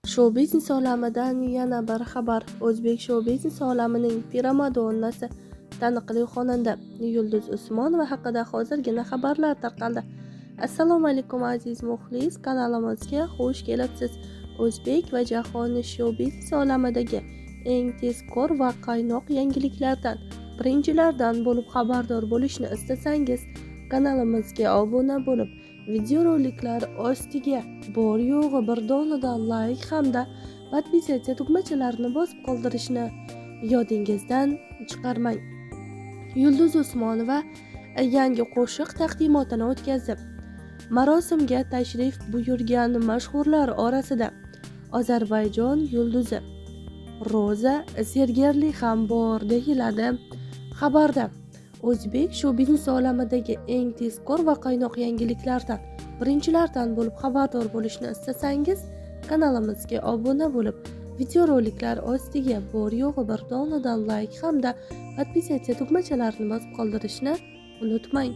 Shou-biznes olamidan yana bir xabar. O'zbek shou-biznes olamining primadonnasi, taniqli xonanda Yulduz Usmonova haqida hozirgina xabarlar tarqaldi. Assalomu alaykum, aziz muxlis, kanalimizga xush kelibsiz. O'zbek va jahon shou-biznes olamidagi eng tezkor va qaynoq yangiliklardan birinchilardan bo'lib xabardor bo'lishni istasangiz, kanalimizga obuna bo'lib, videoroliklar ostiga bor yo'g'i bir donadan layk hamda podpisatsiya tugmachalarini bosib qoldirishni yodingizdan chiqarmang. Yulduz Usmonova yangi qo'shiq taqdimotini o'tkazdi. Marosimga tashrif buyurgan mashhurlar orasida Ozarbayjon yulduzi Roza Sergerli ham bor, deyiladi xabarda. O'zbek shou-biznes olamidagi eng tezkor va qaynoq yangiliklardan birinchilardan bo'lib xabardor bo'lishni istasangiz, kanalimizga obuna bo'lib, videoroliklar ostiga bor yo'g'i bir donadan layk hamda podpisatsiya tugmachalarini bosib qoldirishni unutmang.